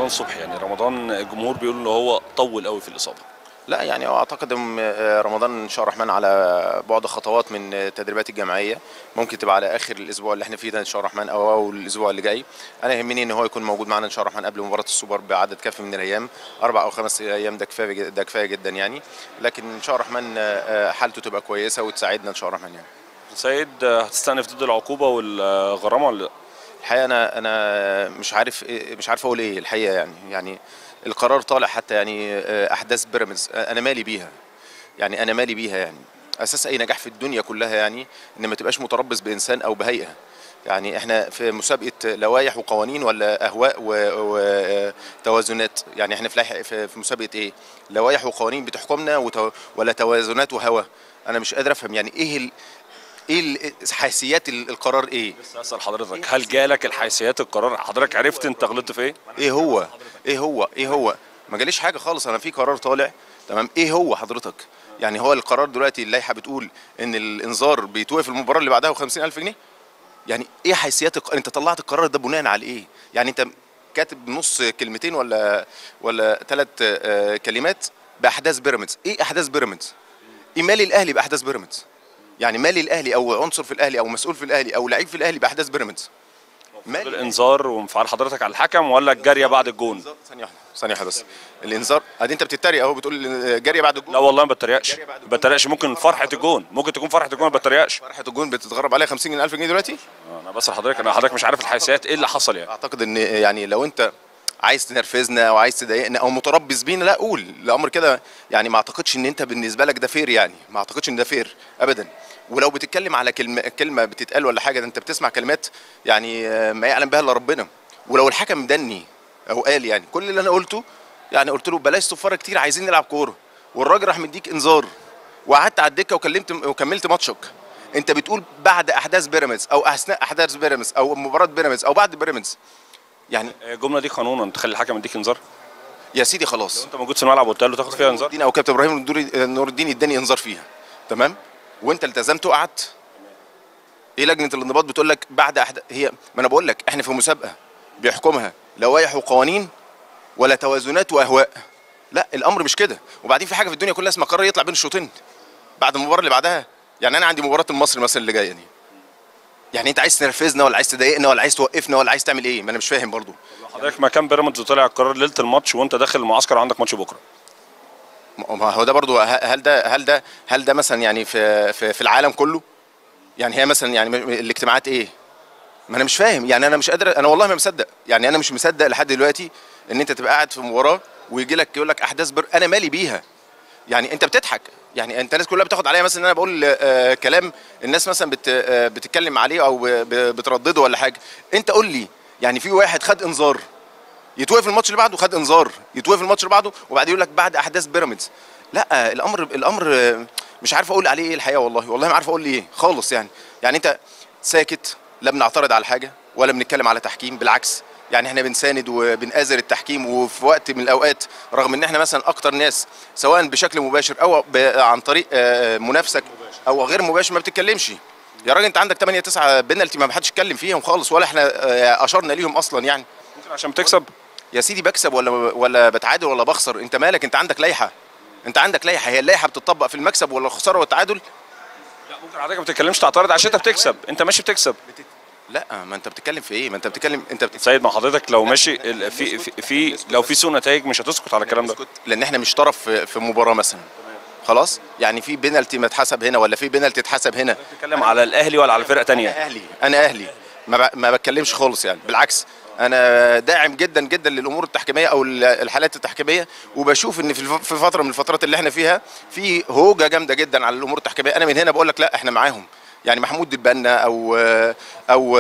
رمضان صبحي، يعني رمضان الجمهور بيقول ان هو طول قوي في الاصابة. لا يعني اعتقد رمضان ان شاء الله الرحمن على بعد خطوات من التدريبات الجماعية، ممكن تبقى على اخر الاسبوع اللي احنا فيه ده ان شاء الله الرحمن او الاسبوع اللي جاي. انا يهمني ان هو يكون موجود معنا ان شاء الله الرحمن قبل مباراة السوبر بعدد كافي من الايام، 4 أو 5 ايام، ده كفاية، ده كفاية جدا يعني. لكن ان شاء الله الرحمن حالته تبقى كويسة وتساعدنا ان شاء الله الرحمن يعني. سيد، هتستأنف ضد العقوبة والغرامه ولا لا؟ الحقيقة انا مش عارف اقول ايه الحقيقة يعني القرار طالع حتى يعني احداث بيراميدز انا مالي بيها، يعني انا مالي بيها، يعني اساس اي نجاح في الدنيا كلها يعني ان ما تبقاش متربص بانسان او بهيئة. يعني احنا في مسابقة لوائح وقوانين ولا اهواء وتوازنات؟ يعني احنا في مسابقة ايه؟ لوائح وقوانين بتحكمنا ولا توازنات وهوى؟ انا مش قادر افهم يعني ايه ايه حيثيات القرار ايه؟ بس اسال حضرتك، هل جالك الحيثيات القرار؟ حضرتك عرفت انت غلطت في ايه؟ ايه هو؟ ايه هو؟ ايه هو؟ ما جاليش حاجة خالص، انا في قرار طالع تمام، ايه هو حضرتك؟ يعني هو القرار دلوقتي اللائحة بتقول ان الانذار بيتوقف المباراة اللي بعدها و50,000 جنيه؟ يعني ايه حيثيات انت طلعت القرار ده بناء على ايه؟ يعني انت كاتب نص كلمتين ولا 3 كلمات باحداث بيراميدز، ايه احداث بيراميدز؟ ايه مالي الاهلي باحداث بيراميدز؟ يعني مالي الاهلي او عنصر في الاهلي او مسؤول في الاهلي او لعيب في الاهلي باحداث بيراميدز؟ مالي الانذار وانفعال حضرتك على الحكم ولا الجارية بعد الجون؟ ثانية واحدة، ثانية واحدة بس. الانذار ادي انت بتتريق اهو، بتقول جارية بعد الجون. لا والله ما بتريقش، ما بتريقش. ممكن فرحه الجون، ممكن تكون فرحه الجون، ما بتريقش. فرحه الجون بتتغرب عليها 50,000 جنيه دلوقتي؟ انا بسال حضرتك، انا حضرتك مش عارف الحيثيات ايه اللي حصل يعني. اعتقد ان يعني لو انت عايز تنرفزنا او عايز تضايقنا او متربص بينا، لا قول الامر كده يعني. ما اعتقدش ان انت بالنسبة لك ده fair، يعني ما اعتقدش ان ده fair ابدا. ولو بتتكلم على كلمة بتتقال ولا حاجة، ده انت بتسمع كلمات يعني ما يعلم بها الا ربنا. ولو الحكم دني او قال يعني كل اللي انا قلته، يعني قلت له بلاش صفارة كتير، عايزين نلعب كورة، والراجل راح مديك انذار وقعدت على الدكة وكلمت وكملت ماتشك. انت بتقول بعد احداث بيراميدز او اثناء احداث بيراميدز او مباراة بيراميدز او بعد بيراميدز، يعني الجملة دي قانونا تخلي الحكم يديك انذار؟ يا سيدي خلاص، لو انت موجود في الملعب وقلت له تاخد فيها انذار، او كابتن ابراهيم نور الدين اداني انذار فيها تمام، وانت التزمت وقعدت. ايه لجنة الانضباط بتقول لك بعد هي ما انا بقول لك احنا في مسابقة بيحكمها لوائح وقوانين ولا توازنات واهواء؟ لا الامر مش كده. وبعدين في حاجة في الدنيا كلها اسمها قرار يطلع بين الشوطين بعد المباراة اللي بعدها. يعني انا عندي مباراة المصري مثلا اللي جاية دي، يعني انت عايز تنرفزنا ولا عايز تضايقنا ولا عايز توقفنا ولا عايز تعمل ايه؟ ما انا مش فاهم برضو. حضرتك مكان بيراميدز وطلع القرار ليلة الماتش وانت داخل المعسكر وعندك ماتش بكره، ما هو ده برضو هل ده مثلا يعني في في, في العالم كله؟ يعني هي مثلا يعني الاجتماعات ايه؟ ما انا مش فاهم يعني، انا مش قادر، انا والله ما مصدق يعني، انا مش مصدق لحد دلوقتي ان انت تبقى قاعد في مباراة ويجي لك يقول لك احداث انا مالي بيها. يعني انت بتضحك، يعني انت الناس كلها بتاخد عليا مثلا ان انا بقول كلام الناس مثلا بتتكلم عليه او بتردده ولا حاجة. انت قول لي يعني في واحد خد انذار يتوقف الماتش اللي بعده، خد انذار يتوقف الماتش اللي بعده، وبعدين يقول لك بعد احداث بيراميدز. لا الامر مش عارف اقول عليه ايه الحقيقة، والله والله ما عارف اقول ايه خالص. يعني انت ساكت، لا بنعترض على حاجة ولا بنتكلم على تحكيم، بالعكس يعني احنا بنساند وبنآزر التحكيم. وفي وقت من الاوقات رغم ان احنا مثلا اكتر ناس سواء بشكل مباشر او عن طريق منافسك او غير مباشر ما بتتكلمش. يا راجل انت عندك 8 9 بنالتي ما حدش اتكلم فيهم خالص ولا احنا اشرنا ليهم اصلا. يعني ممكن عشان بتكسب يا سيدي، بكسب ولا بتعادل ولا بخسر، انت مالك؟ انت عندك لائحة، انت عندك لائحة، هي اللائحة بتطبق في المكسب ولا الخسارة والتعادل؟ لا ممكن حضرتك ما بتتكلمش تعترض عشان انت بتكسب، انت ماشي بتكسب. لا ما انت بتتكلم في ايه؟ ما انت بتتكلم، انت سيد مع حضرتك لو ماشي في في, في لو في سوء نتائج مش هتسكت على الكلام ده، لان احنا مش طرف في مباراة مثلا خلاص. يعني في بينالتي ما اتحسب هنا ولا في بينالتي اتحسب هنا. بتتكلم على الاهلي ولا على فرقه ثانية؟ انا اهلي، انا اهلي ما بتكلمش خالص يعني، بالعكس انا داعم جدا جدا للامور التحكيميه او الحالات التحكيميه، وبشوف ان في فترة من الفترات اللي احنا فيها في هوجه جامدة جدا على الامور التحكيميه. انا من هنا بقول لك لا احنا معاهم. يعني محمود البنا او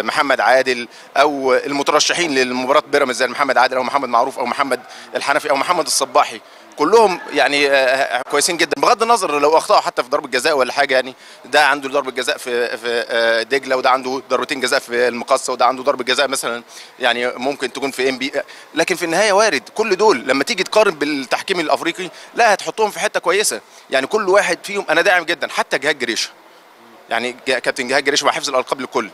محمد عادل او المترشحين للمباراة بيراميدز زي محمد عادل او محمد معروف او محمد الحنفي او محمد الصباحي، كلهم يعني كويسين جدا، بغض النظر لو اخطاوا حتى في ضربه جزاء ولا حاجة. يعني ده عنده ضربه جزاء في دجله، وده عنده ضربتين جزاء في المقصه، وده عنده ضربه جزاء مثلا يعني ممكن تكون في ام بي، لكن في النهاية وارد. كل دول لما تيجي تقارن بالتحكيم الافريقي لا هتحطهم في حتة كويسة. يعني كل واحد فيهم انا داعم جدا، حتى جهاد جريشه، يعني كابتن جهاد جريشه مع حفظ الالقاب للكل،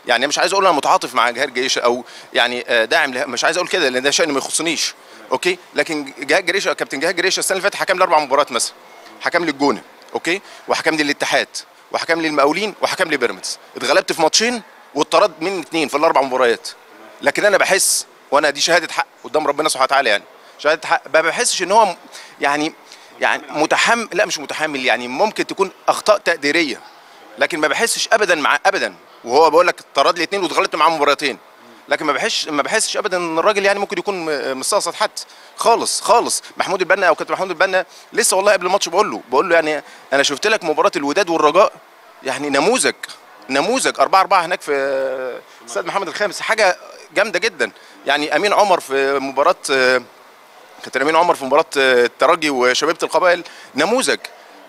يعني مش عايز اقول انا متعاطف مع جهاد جريشه او يعني داعم، مش عايز اقول كده لان ده شأن ما يخصنيش، okay. لكن جهاد جريشه، كابتن جهاد جريشه السنة اللي فاتت حكم لي 4 مباريات مثلا، حكم لي الجونه، okay، وحكم لي الاتحاد، وحكم لي المقاولين، وحكم لي بيراميدز. اتغلبت في ماتشين واتطرد من 2 في ال4 مباريات. لكن انا بحس، وانا دي شهادة حق قدام ربنا سبحانه وتعالى، يعني شهادة حق، ما بحسش ان هو يعني متحمل، لا مش متحمل، يعني ممكن تكون اخطاء تقديرية، لكن ما بحسش ابدا مع ابدا، وهو بقول لك طرد لي 2 واتغلبت معاه مباراتين، لكن ما بحسش ابدا ان الراجل يعني ممكن يكون مستقصد حد خالص خالص. محمود البنا او كابتن محمود البنا لسه والله قبل الماتش بقول له يعني انا شفت لك مباراة الوداد والرجاء، يعني نموذج 4-4 هناك في استاد محمد الخامس، حاجة جامدة جدا. يعني امين عمر في مباراة، كابتن امين عمر في مباراة الترجي وشبيبه القبائل نموذج.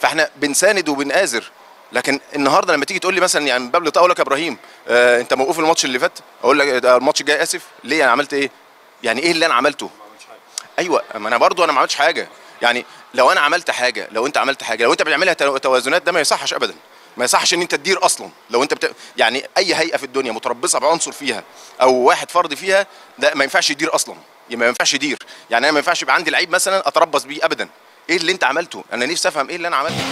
فاحنا بنساند وبنآزر. لكن النهارده لما تيجي تقول لي مثلا يعني من باب اقول لك يا ابراهيم انت موقوف الماتش اللي فات، اقول لك الماتش الجاي اسف، ليه؟ انا عملت ايه؟ يعني ايه اللي انا عملته؟ ايوه، ما انا برضو انا ما عملتش حاجة. يعني لو انا عملت حاجة، لو انت عملت حاجة، لو انت بتعملها توازنات، ده ما يصحش ابدا. ما يصحش ان انت تدير اصلا. لو انت يعني اي هيئة في الدنيا متربصه بعنصر فيها او واحد فرد فيها، ده ما ينفعش يدير اصلا، ما ينفعش يدير. يعني انا ما ينفعش يبقى عندي لعيب مثلا اتربص بيه ابدا. ايه اللي انت عملته؟ انا نفسي افهم ايه اللي انا عملته.